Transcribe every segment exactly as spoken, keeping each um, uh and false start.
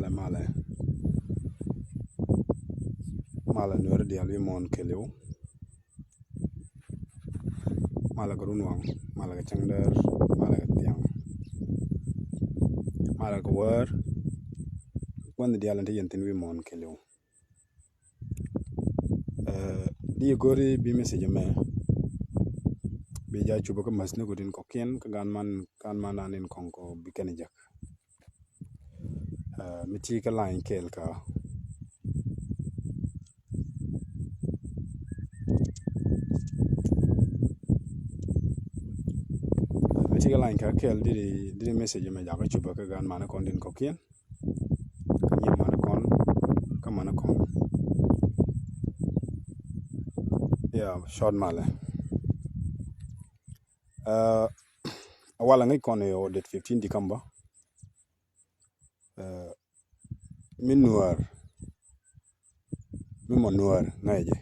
Malɛ, malɛ Nuäri diaal wi̱i̱ muɔ̱ɔ̱n kɛɛliw. Malɛ kɛ runwaŋ, malɛ kɛ cäŋdäär, malɛ kɛ thiaŋ, malɛ kɛ wäär. Gua̱n diaal in te yɛn thi̱n wi̱i̱ muɔ̱ɔ̱n kɛɛliw. Di go̱ri bi message mɛ bi ja cupä kä mäthni kɔ tin kɔ̱kiɛn kä gan man, gan man an in kɔŋ kɔ bi kɛn jek. Mi ti kä line kɛɛl kä, mi ti kä line kä kɛɛl di, di message mɛ jakä cupä kä gan man kɔn tin kɔ̱kiɛn. Kä nyin mani kɔn, kä mani kɔn. Yeah, short malɛ. Uh, a walɛ ŋäc kɔn i̱ ɔ date fifteen December. Uh, mi Nuäär, mi mɔ Nuäär ŋäcɛ.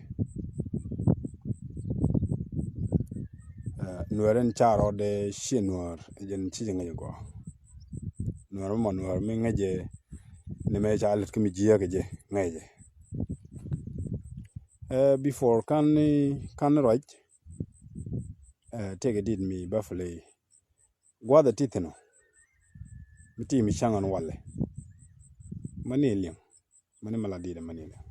Uh, Nuäär in ca rɔɔdɛ ciɛ Nuäär jɛn ci jɛ ŋäcɛ gɔaa. Nuäär mi mɔ Nuäär mi ŋäcɛ ni mɛ ca lät kä mi jiääk jɛ ŋäcɛ. Uh, before kan, kan ruac, uh, tëëkɛ dit mi bä play. Gua̱a̱th ɛ ti thi̱n ɔ mi ti mi ca̱ŋ ɛn walɛ. Mani liŋ, mani mala dit ɛ mani liŋ.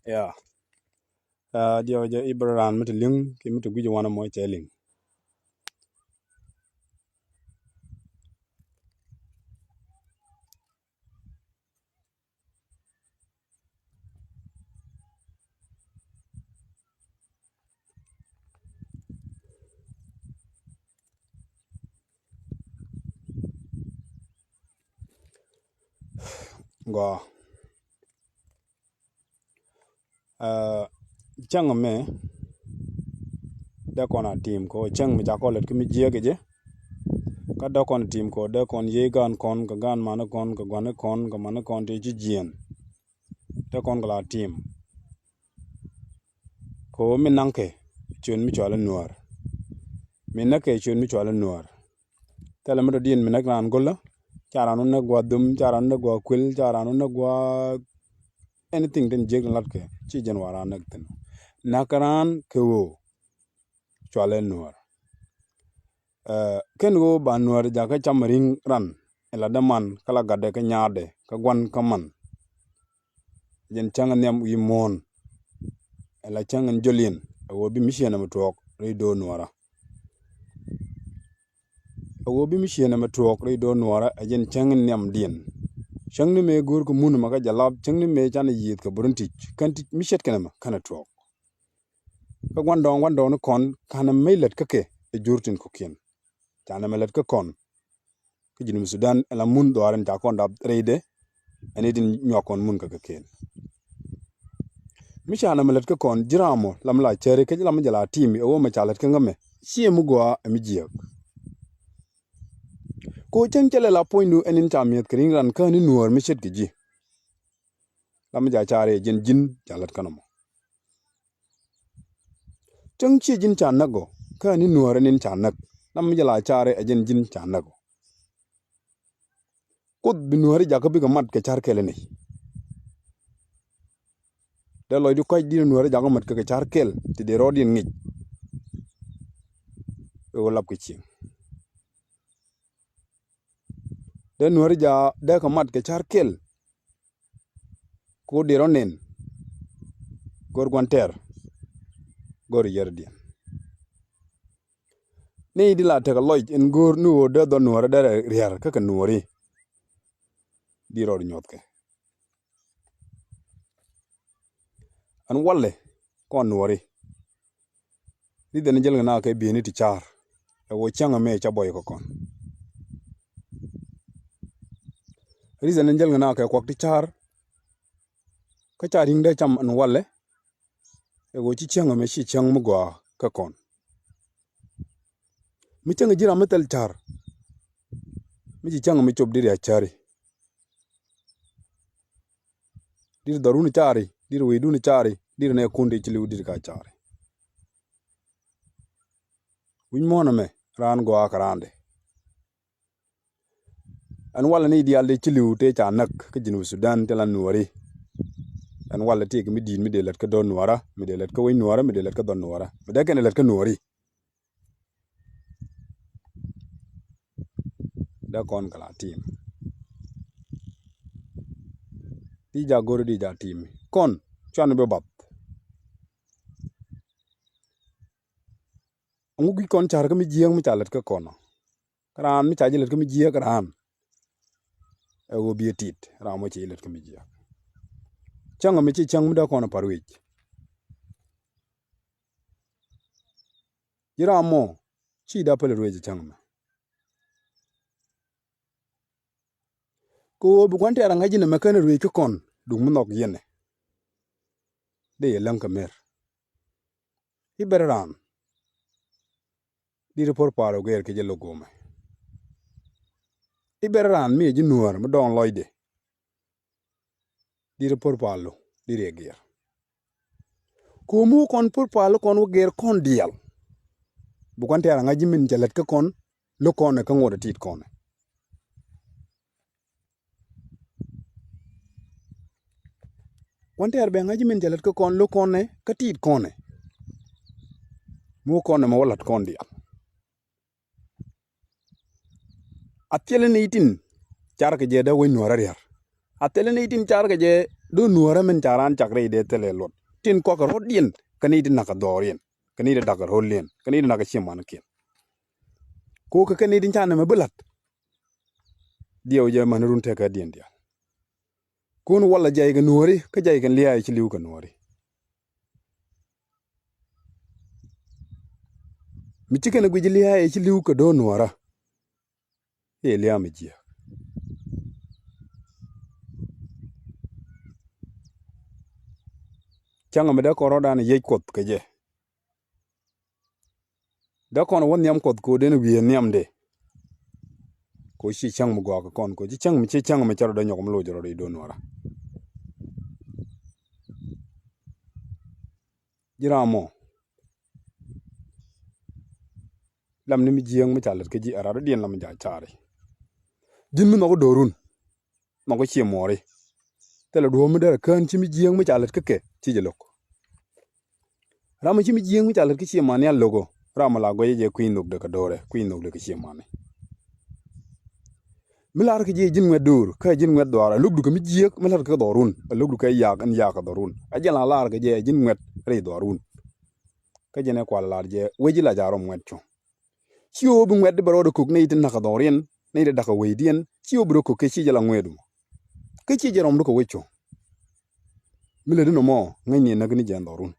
Yeah. Uh, diɛ wä jɛ ibrä raan mi ti liŋ ki mi ti guic wanɛ mɔ cɛ liŋ. Gɔaa. Uh, cäŋ mɛ dee kɔn a tim kɔ cäŋ mi ca kɔ lät kä mi jiäk jɛ. Kä dee kɔn a tim kɔ dee kɔn yiey gan kɔn kɛ gan mani kɔn kɛ guani kɔn kɛ mani kɔn ti ci jiɛn. Dee kɔn kɛ la tim kɔ mi naŋkɛ ciön mi cual inuäär. Mi näkɛ ciön mi cual inuäär. Thilɛ mi dɔ̱diɛn mi näk raan go̱lä, ca raan wä näk gua̱a̱th dhom, ca raan wä näk gua̱a̱th kuël, ca raan wä näk gua̱a̱th anything tin jiäk tin latkɛ, ci jɛn wa raan näk thi̱n. Näk raan kɛ ɣöö cualɛ nuäär. Ɛ, kɛn ɣöö ba nuäär jakä cam ri̱ŋ ran ɛ la däman kä la gatdɛ kä nyaatdɛ kä gua̱n kä man. jɛn cäŋ in nhiam wi̱i̱ muɔ̱ɔ̱n. Ɛ la cäŋ in jɔliɛn ɛ ɣöö bi mi ciënɛ mi tuɔɔk rɛy do̱r nuɔɔrä. Ɛ ɣöö bi mi ciënɛ mi tuɔɔk rɛy do̱r nuɔɔrä ɛ jɛn cäŋ in nhiamdiɛn. Cäŋ ni mëë go̱o̱r kɛ mun ɛmɛ kä jɛ lap, cäŋ ni mëë canɛ yiëëth kɛ bä run ti̱c, kän ti̱c mi ce̱tkɛ nɛmɛ känɛ tuɔɔk. Kä gua̱ndɔɔŋ, gua̱ndɔɔŋ ni kɔn, ka̱n ɛmɛ lät kä kɛ ɛ jur tin kɔ̱kiɛn. Canɛ mɛ lät kä kɔn. Kä Junub Sudan ɛ la mun dhɔaar in ca kɔn dap rɛydɛ, ɛn i̱ tin nyuak kɔn mun kä kɛ kɛn. Mi canɛ mɛ lät kä kɔn, ji̱ ram mɔ lam la cäri kä lam jɛ la ti̱i̱mi ɛ wä mɛ ca lät kä ŋämɛ, ciɛ mi gɔaa ɛ mi jiääk. Ko cäŋ cɛ lɛ la puɔ̱nydu ɛn in ca mi̱eth kɛ ri̱ŋ ran kä ni nuäär mi ce̱tkɛ ji̱. Lam mi ca caari ɛ jɛn ji̱n ca lät kä nɔmɔ. Cäŋ ciɛ ji̱n ca näk ɔ, kä ni nuäärä nin ca näk. Lam mi jɛ la caari ɛ jɛn ji̱n ca näk ɔ. Kuoth bi nuäärä jakä bikɛ mat kɛ ca̱r kɛl ni. Dee lɔcdu kɔ̱c di̱t nuäärä jakä mat kɛ kɛ ca̱r kɛl ti dee rɔɔdiɛn ŋic. Ɛ wä lap kɛ cieŋ. Dee nuäärä jakä dee kɛ mat kɛ ca̱r kɛl. Ku dee rɔ nen. Go̱r gua̱n tɛr. Go̱r yɛrdiɛn. Ni di la tekɛ lɔc in go̱r ni ɣöö dee dhɔ nuɔ̱ɔ̱rä dee riɛr kä kɛ nuɔ̱ɔ̱ri. Di rɔɔd nyuɔ̱thkɛ. Ɛn walɛ kɔn nuɔ̱ɔ̱ri. Ri̱th ɛn jäl kɛ na kɛ bi̱i̱ni ti ca̱r. Ɛ ɣöö cäŋ ɛmɛ ca bɔy kɛ kɔn. Ri̱th ɛn jäl kɛ na kɛ kuak ti ca̱r. Kä ca ri̱ŋ dee cam ɛn walɛ. Ɛ ɣöö ci cäŋ ɛmɛ ci cäŋ mi gɔaa kä kɔn. Mi cäŋ ji̱ ram mi thil ca̱r. Mi ci cäŋ ɛmɛ cop diri a ca̱ri. Diri dhɔrun ca̱ri, diri wecdun ca̱ri, diri nɛ kun dee ci li̱w diri ka ca̱ri. Wi̱c muɔ̱ɔ̱n ɛmɛ raan gɔaa kɛ raandɛ. Ɛn walɛ ni diaal dee ci li̱w tëë ca näk kä Junub Sudan tëë la nuɔ̱ɔ̱ri. Ɛn walɛ tëëkɛ mi di̱i̱t mi dee lät kä dɔ̱r nuɔ̱ɔ̱rä, mi dee lät kä wec nuɔ̱ɔ̱rä, mi dee lät kä dhɔr nuɔ̱ɔ̱rä, mi dee kɛn lät kä nuɔ̱ɔ̱ri. Dee kɔn kɛ la tim. Di ja go̱r di ja tim. Kɔn cuan bi bath. Ɛŋu guic kɔn ca̱r kä mi jiääk mi ca lät kä kɔn ɔ? Kä raan mi ca ji̱ lät kä mi jiääk raan. Ɛ ɣöö biɛ tit raan mɔ ci ji̱ lät kä mi jiääk. Cäŋ mi ci cäŋ mi dee kɔn ɛ pa̱r wi̱c. Ji̱ ram mɔ ci dap päl ruëëc cäŋ mɛ. Kɛ ɣöö bi gua̱n tɛɛr aŋäc ji̱n ɛmɛ kɛn ruëëc kä kɔn duk mi nhɔk yɛn ɛ. Dee yɛ läŋ kɛ mer. I̱ ber raan. Di̱t i̱ po̱r paal ɔ gɛɛr kɛ jɛ lo̱k gomɛ. I̱ ber raan mi ɛ ji̱ nuäär mi dɔɔŋ lɔcdɛ. Di̱t i̱ po̱r paal ɔ di̱t i̱ ɛ gɛɛr. Ko̱o̱m wä kɔn po̱r paal kɔn wä gɛɛr kɔn diaal. Bi gua̱n tɛɛr aŋäc ji̱ min cɛ lät kä kɔn lo̱k kɔn ɛ kä ŋot ɛ ti̱i̱t kɔn ɛ. Gua̱n tɛɛr bɛ ŋa̱c min cɛ lät kä kɔn lo̱k kɔn ɛ kä ti̱i̱t kɔn ɛ. Mi wä kɔn ɛ mɛ wä la̱t kɔn diaal. A thilɛ ni itin car kɛ jɛ dee wec nuäärä ria̱r. A thilɛ ni itin car kɛ jɛ dee nuäärä min ca raan cak rɛy dee thilɛ luɔt tin kɔakɛ ro̱diɛn kɛ ni itin nakä dhɔriɛn kɛ ni itin dakä ro̱liɛn kɛ ni itin nakä ciɛ manikiɛn. Kokɛ kɛ ni itin ca nɛmɛ bi la̱t. Diɛw jɛ mani run tekɛ diɛn diaal. Kun walɛ jay kɛ nuɔ̱ɔ̱ri kä jay kɛn lia̱a̱ ci li̱w kɛ nuɔ̱ɔ̱ri. Mi ci kɛn guic lia̱a̱ ci li̱w kɛ do̱r nuɔ̱ɔ̱rä. I̱ lia̱a̱ mi jiääk. Cäŋ mi dee kɔn rɔ̱dan yiec Kuɔth kɛ jɛ. Dee kɔn wä nhiam Kuɔth ko̱ den wi̱i̱ nhiamdɛ. Ko̱ ci cäŋ mi gɔaa kɛ kɔn ko̱ ci cäŋ mi ci cäŋ mi cɛ rɔ dee nyɔk mi loc rɔ dee do̱n wara. Ji̱ ram mɔ. Lam ni mi jiääk mi ca lät kä ji̱ a rat rɔ diɛn lam mi ja cari. Ji̱n mi nhɔk do̱run. Nhɔk kä ciɛ muɔɔri. Thilɛ duɔ̱ɔ̱p mi derɛ kään ci mi jiääk mi ca lät kä kɛ ci jɛ lo̱k. Ram mi ci mi jiääk mi ca lät kä ciɛ mani a lo̱k ɔ ram mi la guɛcɛ jɛ kui̱ny nhok dee kɛ do̱rɛ kui̱ny nhok dee kɛ ciɛ mani. Mi lar kɛ jɛ ji̱n ŋuɛ̈t döör kä ji̱n ŋuɛ̈t dhɔaar, a lo̱kdu kɛ mi jiääk mi la̱t kɛ dhɔrun, a lo̱kdu kɛ yak ɛn yak kɛ dhɔrun. A jɛn la lar kɛ jɛ ji̱n ŋuɛ̈t rɛy dhɔrun. Kä jɛn ɛ kual lar jɛ wec ji̱ la ja̱ rɔm ŋuɛ̈t cuɔ̱ŋ. Ci ɣöö bi ŋuɛ̈t di bɛ rɔɔdɛ kök nɛy ti na̱k kɛ dhɔriɛn, nɛy ti da̱k kɛ wecdiɛn, ci ɣöö bi rɔ kök kɛ ci jɛ la ŋuɛ̈t mɔ. Kä ci jɛ rɔm di kɛ wec cuɔ̱ŋ. Mi lätdi nɔmɔ ŋäcni ɛ näk ni jɛ ɛn dhɔrun.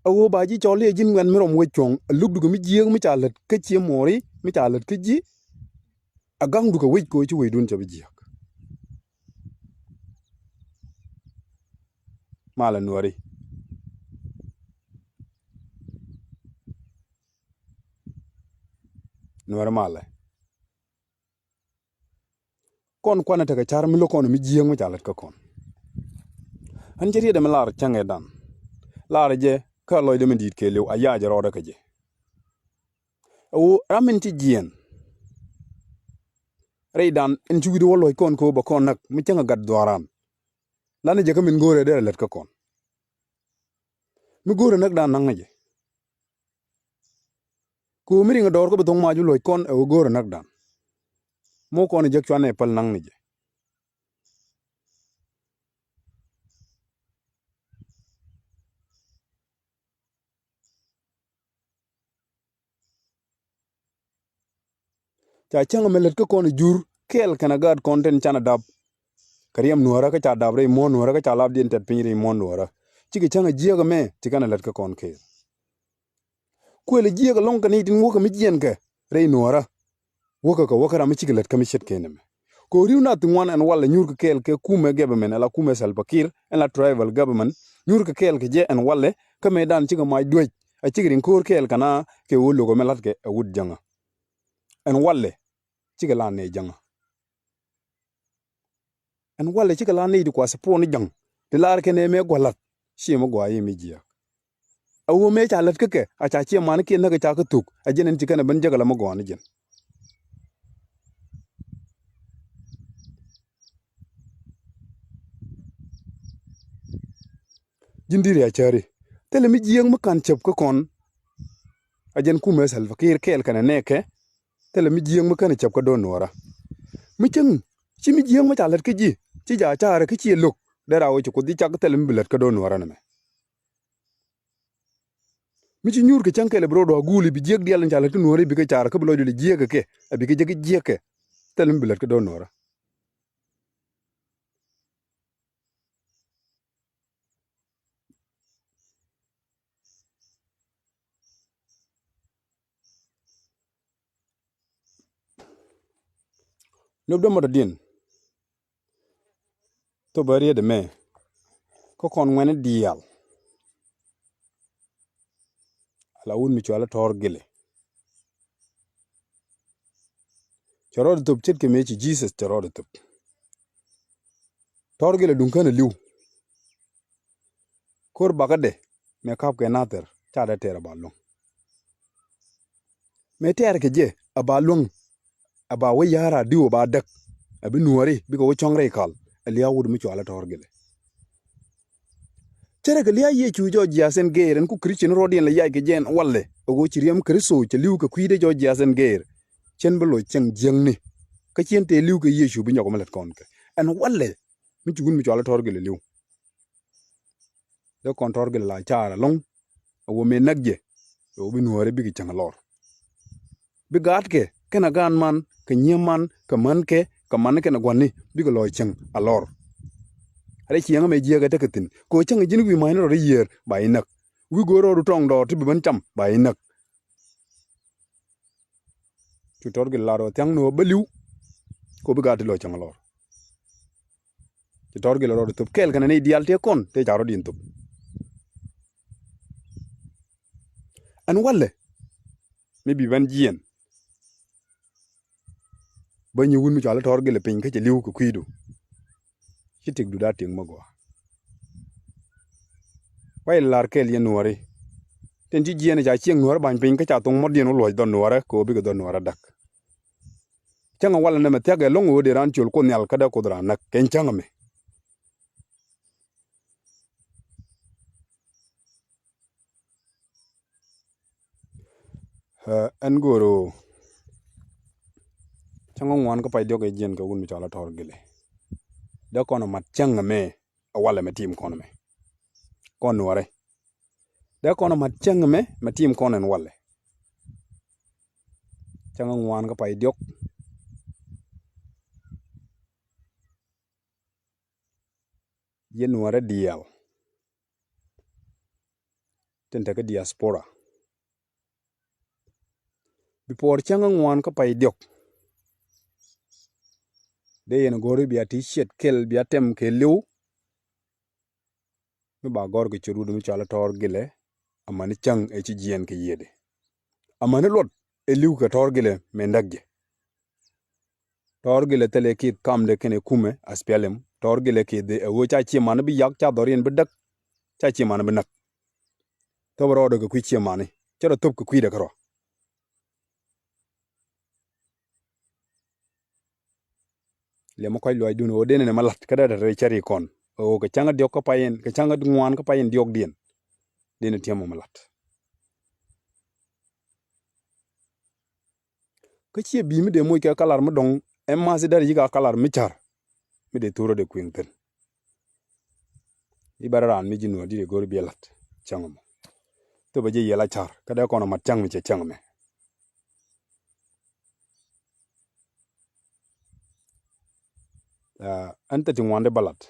A ɣöö ba ji̱ cɔl i̱ ɛ ji̱n ŋuɛ̈t mi rɔm wec cuɔ̱ŋ, a lo̱kdu kɛ mi jiääk mi ca lät kä cië muɔɔri, mi ca lät kä ji̱. A ga̱ŋdu kɛ wec kɛ ɣöö ci wecdun cɛ bi jiääk. Malɛ nuääri. Nuääri malɛ. Kɔn kuanɛ tekɛ car mi lo̱k kɔn mi jiääk mi ca lät kä kɔn. Ɣän cä rietdɛ mi lar cäŋɛ dan. Lar jɛ kä lɔcdɛ mi di̱i̱t kɛɛliw a yac rɔɔdɛ kä jɛ. Ɛ ɣöö ram min ci jiɛɛn. Rɛydan in ci wi̱cdɛ wä lɔc kɔn kɛ ɣöö bɛ kɔn näk mi cäŋɛ gat dhuaaran. Lanɛ jɛ kä min go̱o̱rɛ derɛ lät kä kɔn. Mi go̱o̱rɛ näkdan naŋ ni jɛ. Kɛ ɣöö mi riŋ ɛ dɔɔr kä bi thoŋ mac bi luɔc kɔn ɛ ɣöö go̱o̱rɛ näkdan. Mo̱o̱k kɔn ɛ jek cuanɛ ɛ päl naŋ ni jɛ. Ca cäŋ ɛmɛ lät kä kɔn ɛ jur kɛɛl kɛnɛ gaat kɔn tin canɛ dap. Kɛ riɛm nuäärä kä ca dap rɛy muɔ̱ɔ̱n nuäärä kä ca lapdiɛn tɛt piny rɛy muɔ̱ɔ̱n nuäärä. Cikɛ cäŋ ɛ jiääk ɛmɛ ci kɛn ɛ lät kä kɔn kɛɛl. Kuël ɛ jiääk ɛlɔ̱ŋ kɛ ni tin wäkɛ mi jiɛɛnkɛ rɛy nuäärä. Wäkɛ kɛ wäkɛ ram mi cikɛ lät kä mi ce̱tkɛ nɛmɛ. Kɛ ɣöö ri̱w nath ti ŋuan ɛn walɛ nyuurkɛ kɛɛl kɛ kumɛ government ala kumɛ Salva Kiir ɛn la tribal government. Nyuurkɛ kɛɛl kɛ jɛ ɛn walɛ kä mëëdan cikɛ mac duec a cikɛ riŋ ko̱o̱r kɛɛl kɛ na kɛ ɣöö lo̱kɛ mɛ la̱tkɛ ɛ wut jäŋä. Ɛn walɛ cikɛ la nɛy jäŋä. Ɛn walɛ cikɛ la nɛy ti kuath puɔ̱n ni jäŋ ti lar kɛn ɛ mëë gua̱l la̱th. Ciɛ mi gɔaa i̱ mi jiääk. A ɣöö mëë ca lät kä kɛ a ca ciɛ manikiɛn näk ɛ ca kä thuk a jɛn ɛn ci kɛn ɛ ben jek ala mi gɔaa ni jɛn. Ji̱n di̱t ria̱ cäri thilɛ mi jiääk mi ka̱n cäp kä kɔn. A jɛn kumɛ Salva Kiir kɛɛl kɛnɛ nɛɛkɛ. Thilɛ mi jiääk mi känɛ cäp kä do̱n nuɔ̱ɔ̱rä. Mi cäŋ ci mi jiääk mi ca lät kä ji̱ ci ja̱ ca̱rä kä ciɛ lo̱k. Dee raw ci Kuoth ji̱ cak thilɛ mi bi lät kä do̱n nuɔ̱ɔ̱rä nɛmɛ. Mi ci nyuur kɛ cäŋ kɛl ɛ bi rɔɔdu a guul i̱ bi jiäk diaal in ca lät kä nuɔ̱ɔ̱rä i̱ bi kɛ ca̱rä kä bi lɔcdu lɛ jiäk kɛ kɛ ɛ bi kɛ jek jiäk kɛ. Thilɛ mi bi lät kä do̱n nuɔ̱ɔ̱rä. Lop dämɔ dɔ̱diɛn. Thop bä riet ɛmɛ kä kɔn ŋuɛ̈ni diaal. Ala wut mi cɔal i̱ Tɔ̱r Gilɛ. Cɛ rɔɔdɛ thop ce̱tkɛ mëë ci Jesus cɛ rɔɔdɛ thop. Tɔ̱r Gilɛ duŋ känɛ li̱w. Ko̱r bakädɛ mëë ka̱pkɛ nathɛr ca dee tɛɛr ɛ ba luäŋ. Mëë tɛɛr kɛ jɛ ɛ ba luäŋ. Ɛ ba wä ya̱r a diw ɛ ba däk. Ɛ bi nuääri bikɛ wä cɔ̱ŋ rɛy kal. Ɛ lia̱a̱ wut mi cɔal i̱ Tɔ̱r Gilɛ. Cärɛ kɛ lia̱a̱ Yecu jɔɔc jiath ɛn gɛɛr ɛn ku Christian rɔɔdiɛn lɛ yac kɛ jɛ ɛn walɛ ɛ ɣöö ci riɛm Kritho cɛ li̱w kɛ kui̱dɛ jɔɔc jiath ɛn gɛɛr. Cɛn bi loc cieŋ jiäkni. Kä cien tëë li̱w kɛ Yecu bi nyɔk mi lät kɔn kɛ ɛn walɛ. Mi ci wun mi cɔal i̱ Tɔ̱r Gilɛ li̱w. Dee kɔn Tɔ̱r Gilɛ la caar ɛlɔ̱ŋ. A wä mëë näk jɛ. Ɛ wä bi nuääri bikɛ cäŋ a lɔr. Bi gaatkɛ kɛnɛ gaan man kɛ nyiee man kɛ mänkɛ kɛ man kɛnɛ gua̱ni bikɛ lɔc cäŋ a lɔr. Rɛy ciɛŋä mɛ jiääk ɛ tekɛ thi̱n kɛ ɣöö cäŋ ji̱n wi̱i̱ ma̱cni rɔɔdɛ yiëër ba inäk. Wi̱i̱ go̱o̱r rɔɔdu tɔŋ dɔɔr ti bi ben cam ba inäk. Cu Tɔ̱r Gilɛ lar ɣöö thia̱ŋ ni ɣöö bä li̱w. Kɛ ɣöö bi gaat ti lɔ cäŋ lɔr. Ci Tɔ̱r Gilɛ rɔɔdɛ thop kɛɛl kɛnɛ nɛy diaal tëë kɔn tëë ca rɔ̱diɛn thop. Ɛn walɛ mi bi ben jiɛɛn. Bä nyi wun mi cɔal i̱ Tɔ̱r Gilɛ piny kä cɛ li̱w kɛ kui̱du. Ci tikdu da̱a̱ tik mi gɔaa. Kuay lar kɛl yɛn nuɔ̱ɔ̱ri. Tin ci jiɛɛn ca cieŋ nuɔ̱ɔ̱rä ba̱ny piny kä ca thoŋ muɔ̱tdiɛn wä luɔ̱c dhɔn nuɔ̱ɔ̱rä kɛ ɣöö bikɛ dhɔn nuɔ̱ɔ̱rä dak. Cäŋ ɛ walɛ nɛmɛ thia̱k ɛ lo̱ŋ ɣöö dee raan ciöl Kuoth Nhial kä dee Kuoth raan näk kɛn cäŋ ɛmɛ. Ɛ, ɛn go̱o̱r ɣöö Cäŋ ŋuan kä pay diɔ̱k ɛ jiɛn kɛ wut mi cɔal a Tɔr Gilɛ. Dee kɔn ɛ mat cäŋ ɛmɛ ɛ walɛ mɛ tim kɔn ɛmɛ. Kɔn nuɔrɛ. Dee kɔn ɛ mat cäŋ ɛmɛ mɛ tim kɔn ɛn walɛ. Cäŋ ŋuan kä pay diɔ̱k. Yɛn nuɔrɛ diaal tin te kä diaspora. Bi puɔr cäŋ ŋuan kä pay diɔ̱k. Dee yɛn go̱ri bia ti ciɛt kɛl bia tɛm kɛ li̱w. Mi ba gɔr kɛ ciöt wut mi cɔal a Tɔr Gilɛ. Amäni cäŋ ɛ ci jiɛn kɛ yiëëdi. Amäni luɔt ɛ li̱w kɛ Tɔr Gilɛ mɛ näk jɛ. Tɔr Gilɛ thilɛ kieth kamdɛ kɛnɛ kumɛ aspialim. Tɔr Gilɛ kieth ɛ ɣöö ca ciɛ mani bi yak ca dhɔriɛn bi däk. Ca ciɛ mani bi näk. Thop rɔɔdɛ kɛ kui̱ ciɛ mani cä rɔ thop kɛ kui̱dɛ kärɔa. Liɛmɛ kɔc luɔcdun ɣöö denɛ ni mɛ la̱t kä dee tɛt rɛy cäri kɔn ɣöö kɛ cäŋ diɔ̱k kä payin kɛ cäŋ ŋuan kä payin diɔ̱kdiɛn. Denɛ tiɛm mɛ la̱t. Kä ciɛ bi̱i̱ mi dee moc kɛ kalar mi dɔ̱ŋ ɛn ma̱th i̱ dɛr yi̱k a kalar mi ca̱r. Mi dee thurä dee kui̱ŋ thi̱n. I̱ bɛr raan mi ji̱ nuɔ̱ɔ̱r di̱t i̱ go̱r biɛ la̱t cäŋ ɛmɔ. Thopɛ ji̱ yiɛl a ca̱r kä dee kɔn ɛ mat cäŋ mi cɛ cäŋ ɛmɛ. Ɛn thirty one di balat.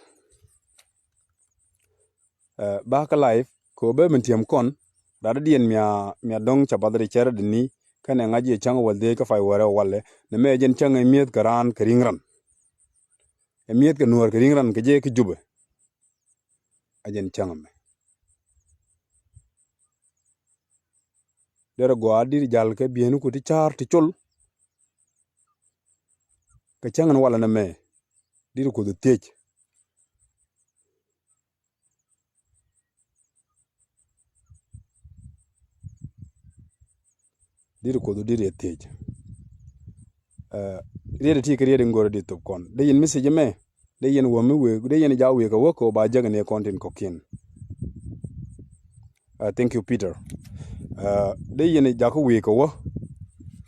Bakä life kɛ ɣöö ben mi tiɛm kɔn. Radädiɛn mia mia dɔ̱ŋ ca bath ri cɛr dini. Kɛnɛ ŋa̱c yɛ cäŋ wäl dhieec kä pay wärɛ walɛ. Nɛ mɛ jɛn cäŋ ɛ mi̱eth kɛ raan kɛ ri̱ŋ ran. Ɛ mi̱eth kɛ nuäär kɛ ri̱ŋ ran kɛ jɛ kɛ Jubɛ. A jɛn cäŋ ɛmɛ. Derɛ gɔaa dit jal kɛ bieni ku ti ca̱r ti col. Kɛ cäŋ ɛn walɛ nɛ mɛ dit Kuoth thiec. Dit Kuoth dit yɛ thiec. Riet ti kɛ riet in go̱r dit thop kɔn de yin message mɛ. De yin wä mi wek de yin ja wek a wä ko ba jäk ni kɔn tin kɔkin. Thank you Peter. De yin ja ko wek a wä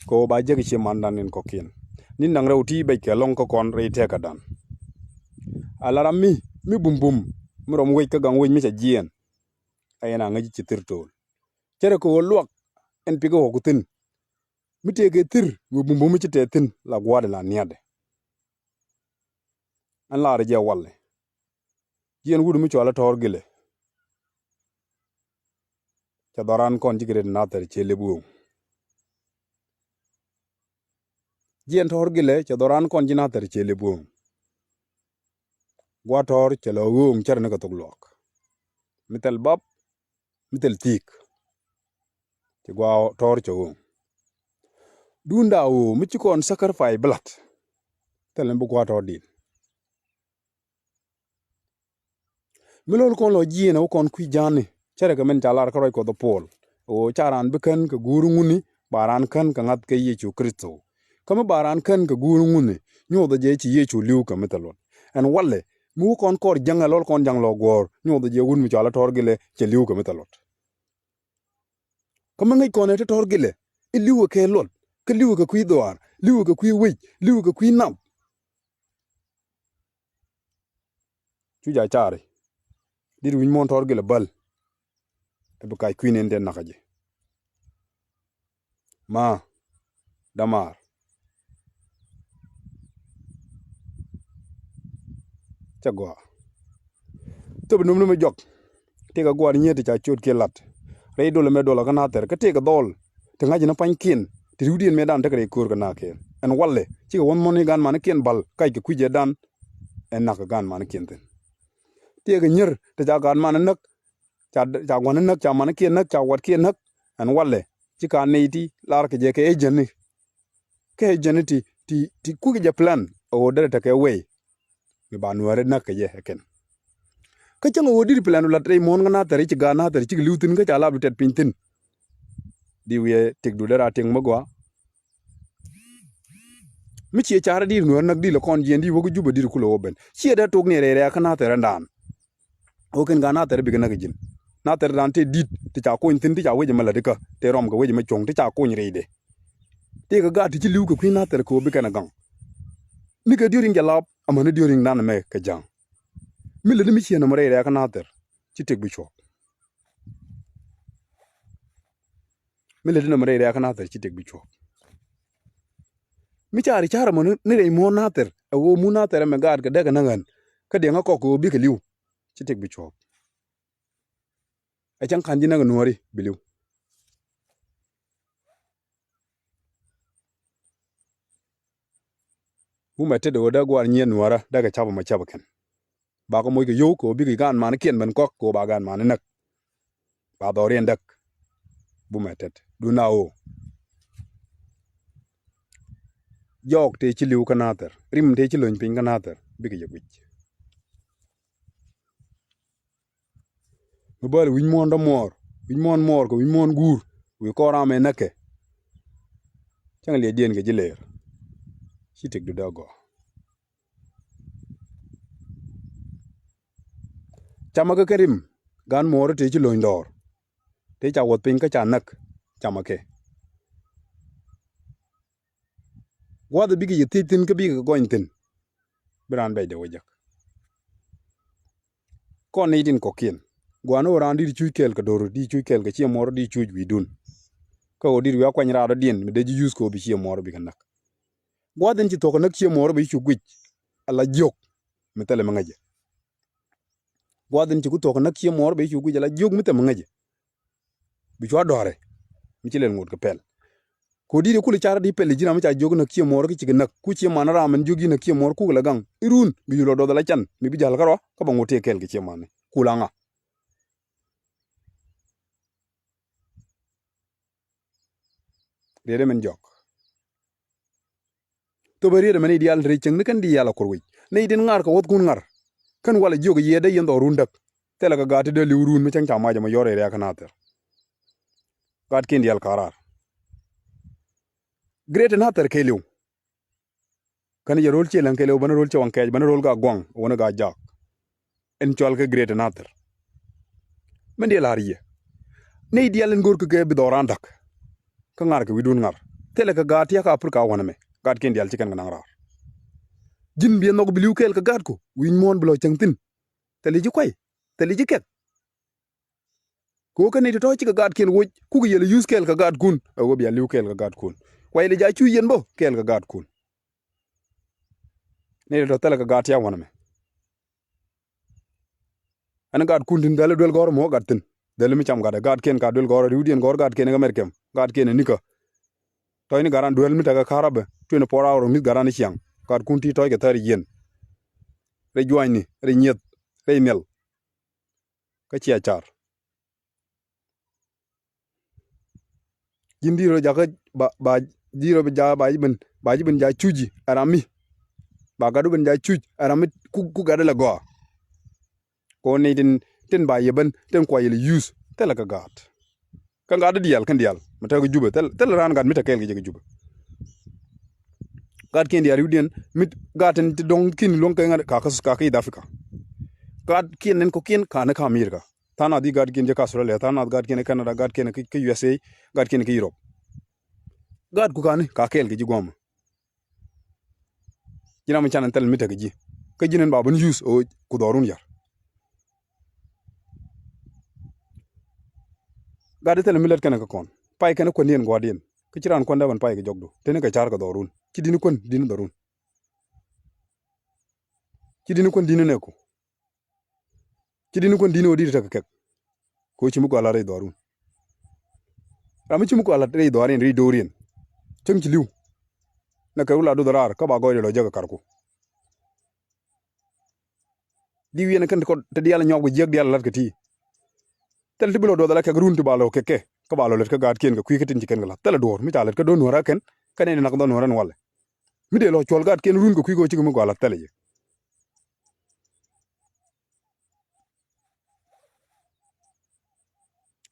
ko ba jäk ci mandan in kɔkin. Ni naŋ rɛw ti bɛc kɛ lɔŋ kä kɔn rɛy tɛk a dan. A la ram mi mi bum bum mi rɔm wec kä gaŋ wec mi ca jiɛn. A yɛn a ŋäc ci thir tool. Cärɛ kɛ ɣöö luak ɛn pikɛ ɣɔk ku thi̱n. Mi tëëkɛ thir mi bumbum mi ci tɛth thi̱n la gua̱a̱dɛ la nia̱tdɛ. Ɛn laarɛ jɛ walɛ. Jiɛn wut mi cɔal a Tɔɔr Gilɛ. Cɛ dhɔran kɔn ji̱ kɛ ret Nathɛr ciɛ lep ɣööŋ. Jiɛn Tɔɔr Gilɛ cɛ dhɔran kɔn ji̱ Nathɛr ciɛ lep ɣööŋ. Gua̱a̱ Tɔɔr cɛ lɔ ɣööŋ cär ni kɛ thok luaak. Mi thɛl bap mi thil thi̱i̱k. Ci gua̱a̱ Tɔɔr cɛ ɣöö duunda ɣöö mi ci kɔn sacrifice bi la̱t. Thil ni bi gua̱a̱ Tɔɔr di̱i̱l. Mi lo̱l kɔn lɔ ji̱i̱n ɛ wä kɔn kui̱ ja̱a̱ni cärɛ kɛ min ca lar kä ruac Kuɔth ɛ Puɔl ɣöö ca raan bi kän kɛ guur ŋuni ba raan kän kɛ ŋa̱th kɛ Yecu Kritho. Kä mi ba raan kän kɛ guur ŋuni nyuɔthɛ jɛ ci Yecu li̱w kɛ mi thil luɔt. Ɛn walɛ mi wä kɔn kɔr jäŋ ɛ lo̱l kɔn ja̱ŋ lɔ guɔ̱ɔ̱r nyuɔthɛ jɛ wut mi cɔal ɛ Tɔɔr Gilɛ cɛ li̱w kɛ mi thil luɔt. Kä mi ŋäc kɔn ɛ ti Tɔɔr Gilɛ i̱ li̱wɛ kɛ luɔt kä li̱wɛ kɛ kui̱ dhɔaar li̱wɛ kɛ kui̱ wec li̱wɛ kɛ kui̱ nath. Cu ja caari dit wi̱c muɔ̱ɔ̱n Tɔɔr Gilɛ bäl. Ɛ bi kac kui̱n in dee nakä jɛ. Ma dämaar. Cɛ gɔaa. Thop nöm nöm jɔk. Tëëkɛ gua̱a̱r nyiet ti ca ciöt kiɛ la̱t. Rɛy dolɛ mɛ dolɛ kä Nathɛr kä tëëkɛ dhɔl. Ti ŋa̱c ni pa̱nykiɛn ti ri̱wdiɛn mëëdan tekɛ rɛy köör kɛ na̱a̱kiɛn ɛn walɛ cikɛ wä muɔ̱n i̱ gan manikiɛn bal kac kɛ kui̱cɛ dan. Ɛn na̱k kɛ gan manikiɛn thi̱n. Tëëkɛ nyier ti ca gan mani näk. Ca ca gua̱n näk ca manikiɛn näk ca watkiɛn näk. Ɛn walɛ ci ka nɛy ti lar kɛ jɛ kɛ agent ni. Kɛ agent ni ti ti ti kuki jɛ plan ɛ ɣöö derɛ tekɛ wɛy. Mi ba nuäärɛ näk kɛ jɛ ɛ kɛn. Kä cäŋ ɛ ɣöö dit plan du lat rɛy muɔ̱ɔ̱n kä Nathɛr i̱ ci gaat Nathɛr cik li̱w thi̱n kä ca lap du tɛt piny thi̱n. Di wiɛ tik du derɛ a tik mi gɔaa. Mi ciɛ carɛ di̱i̱r nuäär näk di̱i̱l ɛ kɔn jiɛn di̱i̱r wä kä Jubɛ di̱i̱r kulɛ wä ben ciɛ dee tok ni rɛy rɛ̈ɛ̈ kä Nathɛr ɛndan. Ɣöö kɛn gaat Nathɛr bikɛ näk ji̱n. Nathɛr dan tëë di̱t ti ca kony thi̱n ti ca wec ɛmɛ lätdikä tëë rɔm kɛ wec ɛmɛ cuɔ̱ŋ ti ca kony rɛydɛ. Tëëkɛ gaat ti ci li̱w kɛ kui̱ Nathɛr kɛ ɣöö bikɛn ɛ gaŋ. Nikɛ diööriŋ jɛ lap amäni diööriŋdan ɛmɛ kɛ ja̱a̱ŋ. Mi lätdi mi ciɛ nɔmɔ rɛy rɛ̈ɛ̈kä Nathɛr, ci tëk bi cuɔ̱ɔ̱k. Mi lätdi nɔmɔ rɛy rɛ̈ɛ̈kä Nathɛr, ci tëk bi cuɔ̱ɔ̱k. Mi caari ca̱r ɛmɔ ni rɛy muɔ̱ɔ̱n Nathɛr, ɛ ɣöö muɔ̱ɔ̱n Nathɛr ɛmɛ gaatkɛ däk ɛ näk ɣän, kä diɛŋä kɔk kɛ ɣöö bikɛ li̱w, ci tëk bi cuɔ̱ɔ̱k. Ɛ cäŋ ka̱n ji̱ näk ɛ nuääri bi li̱w. Bumɛ tet ɣöö dee gua̱a̱r nyieen nuäärä dee kɛ ca̱p ɛmɔ ca̱p ɛ kɛn. Ba kɛ moc kɛ yio̱w kɛ ɣöö bikɛ gaan manikiɛn ben kɔk kɛ ɣöö ba gaan mani näk. Ba dhɔriɛn däk. Bumɛ tet dun a ɣöö jɔɔk tëë ci li̱w kä Nathɛr, rim tëë ci löny piny kä Nathɛr, bikɛ jɛ guic. Mi bäl wi̱c muɔ̱ɔ̱n dɔ̱muɔɔr, wi̱c muɔ̱ɔ̱n muɔɔr kɛ wi̱c muɔ̱ɔ̱n guur, wi̱i̱ kɔn ram ɛ näkɛ. Cäŋ liɛcdiɛn kɛ ji̱ lëër. Ci tëkdu dee gɔaa. Camɛ kɛ kɛ rim, gan muɔɔri tëë ci löny dɔɔr. Tëë ca wuɔth piny kä ca näk, camɛ kɛ. Gua̱a̱th bikɛ yɛ thiec thi̱n kä bikɛ kɛ gɔny thi̱n. Bi raan bɛcdɛ wä jek. Kɔn nɛy tin kɔ̱kiɛn. Gua̱a̱n ɣöö raan di̱t cuc kɛɛl kɛ do̱r, di̱t cuc kɛɛl kɛ ciɛ muɔɔr, di̱t cuc wi̱i̱dun. Kä ɣöö di̱t wiaa kuany raadɔ̱diɛn mi dee ji̱ yuth kɛ ɣöö bi ciɛ muɔɔr bikɛ näk. Gua̱a̱th in ci thuɔ̱k kɛ näk ciɛ muɔɔr bɛ ci cu guic ala jiök mi thilɛ mi ŋäcɛ. Gua̱a̱th in ci ku thuɔ̱k kɛ näk ciɛ muɔɔr bɛ ci cu guic ala jiök mi thilɛ mi ŋäcɛ. Bi cua dɔ̱a̱rɛ mi ci lɛl ŋot kɛ pɛl. Kɛ ɣöö di̱t kulɛ car di pɛl ji̱n ram mi ca jiök näk ciɛ muɔɔr kä cikɛ näk ku ciɛ man ram min jiök ji̱ näk ciɛ muɔɔr kukɛ la gaŋ irun bi cu lɔ duɔth ala can mi bi ja̱l kärɔa kä ba ŋot tëë kɛɛl kɛ ciɛ man kula ŋa. Riet ɛmɛn jɔk. Thopɛ riet ɛmɛ nɛy diaal te rɛy cieŋni kɛn diaal a kuɔr wi̱c. Nɛy tin ŋa̱r kɛ wuɔ̱thkun ŋa̱r. Kɛn walɛ jiök yiëëdä yɛn dhɔrun däk. Thilɛ kɛ gaat ti dee li̱w run mi cäŋ ca mac ɛmɔ yɔr area kä Nathir. Gaatkiɛn diaal ka̱raar. Greater Nathir kɛɛliw. Kɛn yɛ ro̱l ciɛ läŋ kɛɛliw bänä ro̱l ciɛ waŋ kɛɛc bänä ro̱l ga guaŋ wäni ga jaak. Ɛn cɔal kɛ Greater Nathir. Min diɛ la̱r yɛ. Nɛy diaal in go̱o̱r kɛ kɛ bi dhɔran da̱k. Kä ŋa̱r kɛ wi̱dun ŋa̱r. Thilɛ kɛ gaat tia̱k Aprika wanɛ mɛ. Gaatkiɛn diaal ci kɛn kɛ naŋ raar. Ji̱n biɛ nhɔk bi li̱w kɛɛl kɛ gaatku. Wi̱i̱ny muɔ̱ɔ̱n bi lɔ cäŋ thi̱n. Thilɛ ji̱ kuay. Thilɛ ji̱ kɛk. Kɛ ɣöö kä nɛy tɔ̱tɔ̱ cikɛ gaatkiɛn woc kukɛ yɛl yuth kɛɛl kɛ gaatkun. Ɛ ɣöö bia li̱w kɛɛl kɛ gaatkun. Kuay lɛ ja cu yɛn bä kɛɛl kɛ gaatkun. Nɛy tɔ̱tɔ̱ thilɛ kɛ gaat tia̱k wanɛ mɛ. Ɛn gaatkun tin dhɛli duel gɔ̱rä mɔ gat thi̱n. Dhɛli mi cam gatdɛ gaatkiɛn ka duel gɔ̱rä riwdiɛn gɔ̱rä gaatkiɛn kä mɛr kɛm. Gaatkiɛn ɛ nikä. Tɔ̱cni gat ran duel mi tekɛ ka̱r rabɛ twenty four hour mi̱th gat ran i̱ ciaŋ. Gaatkun ti tɔ̱ckɛ thäär i̱ yieen. Rɛy juanyni, rɛy nyieth, rɛy nhial. Kä cia car. Ji̱n di̱t rɔ jakä ba, ba, di̱t rɔ bi jakä ba ji̱ ben, ba ji̱ ben ja cuc ji̱ ɛ ram mi. Ba gatdu ben ja cuc ɛ ram mi ku, ku gatdä lɛ gɔaa. Kɛ ɣöö nɛy tin, tin ba yɛ ben, tin kua yɛ lɛ yuth, thilɛ kɛ gaat. Kä gatdä diaal, kɛn diaal, mi tekɛ Jubɛ, thil, thilɛ raan gat mi te kɛɛl kɛ jɛ kɛ Jubɛ. Gaatkiɛn diaal riwdiɛn, mi gaat tin ti dɔ̱ŋ kiɛn luäŋ kɛ ŋa̱t, ka kä, ka kä East Africa. Gaatkiɛn tin kɔ̱kiɛn, ka ni kä America. Tha̱a̱ŋ nath i̱ gaatkiɛn jɛ kä Australia, tha̱a̱ŋ nath gaatkiɛn kä Canada, gaatkiɛn kä, kä U S A, gaatkiɛn kä Europe. Gaatku kani, ka kɛɛl kɛ ji̱ gua̱a̱mä. Ji̱n ram mi can ɛn thil mi tekɛ ji̱. Kä ji̱n ɛn ba ben yuth ɣöö ku dhɔrun yar. Gat thil mi lät kɛnɛ kä kɔn. Pay kɛnɛ kuändiɛn gua̱a̱rdiɛn. Kä ci raan kuän dee ben pay kɛ jɔkdu. Teni kɛ ca̱r kɛ dhɔrun. Ci di̱n kuän di̱n dhɔrun. Ci di̱n kuän di̱n nɛɛku. Ci di̱n kuän di̱n ɣöö di̱t tekɛ kɛk. Kɛ ɣöö ci mi gɔaa la̱t rɛy dhɔrun. Ram mi ci mi gɔaa la̱t rɛy dhɔriɛn rɛy do̱riɛn. Cäŋ ci li̱w. Nɛ kɛ rula duth raar kä ba gɔɔydɛ lɔ jek ɛ karku. Diw yɛn kɛn ti kɔn ti diaal nyɔk bi jiäk diaal la̱t kɛ ti. Thil ti bi lɔ duɔth ala kɛk run ti ba lɔ kɛ kɛ kä ba lɔ lät kä gaatkiɛn kɛ kui̱ kä tin ci kɛn kɛ la̱t thilɛ duɔ̱ɔ̱r mi ca lät kä do̱r nuäärä kɛn. Kä nɛn nak dhɔr nuäärä ni walɛ. Mi dee lɔ cuɔl gaatkiɛn run kɛ kui̱ kɛ ɣöö cikɛ mi gɔaa la̱t thilɛ yɛ.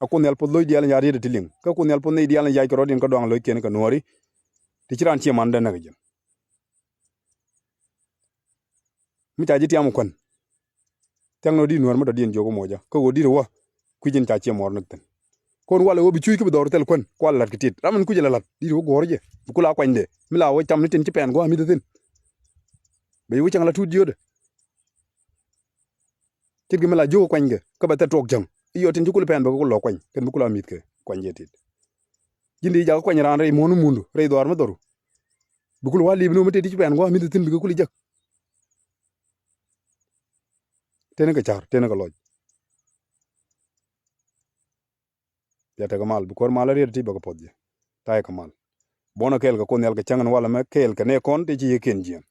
A Kuoth Nhial poth lo̱c diaal in ca riet ti liŋ. Kä Kuoth Nhial poth nɛy diaal in yac kɛ rɔ̱diɛn kä dɔaŋ lo̱ckiɛn kɛ nuɔ̱ɔ̱ri. Ti ci raan ciɛ man dee näk ji̱n. Mi ca ji̱ tiam kuän. Thia̱ŋ nɔ di nuäär mi dɔ̱diɛn jiök kä moc kä ɣöö di̱t wä. Kui̱c in ca ciɛ muɔɔr näk thi̱n. Kɔn walɛ ɣöö bi cuc kä bi dhɔr thil kuän kual la̱t kɛ tit. Ram in kui̱c ala la̱t di̱t wä guɔ̱ɔ̱r jɛ. Bi kula kuanydɛ. Mi la wä cam ni tin ci pɛn gua̱a̱ mi̱th thi̱n. Bɛ yuk cäŋ la tut jiötdɛ. Ce̱tkɛ mi la jiök kuanykɛ kä bɛ thɛt tuɔɔk jäŋ. I̱ yɔ tin ci kul pɛn bɛ kɛ kul lɔ kuany kɛn bi kul a mi̱thkɛ kuany jɛ tit. Ji̱n di jakä kuany raan rɛy muɔ̱n mi mundu rɛy dhɔaar mi dhɔru. Bi kul wa li̱p ni wä mi tëë ti ci pɛn gua̱a̱ mi̱th thi̱n bikɛ kul i̱ jek. Tënɛ kɛ ca̱r tënɛ kɛ lɔc. Bia tekɛ mal bi kuäär mal a riet ti bɛ kɛ puɔth jɛ. Ta̱yɛ kɛ mal. Buɔ̱nɛ kɛɛl kɛ Kuoth Nhial kɛ cäŋ ɛn walɛ mɛ kɛɛl kɛ nɛ kɔn tëë ci yɛ kiɛn jiɛn.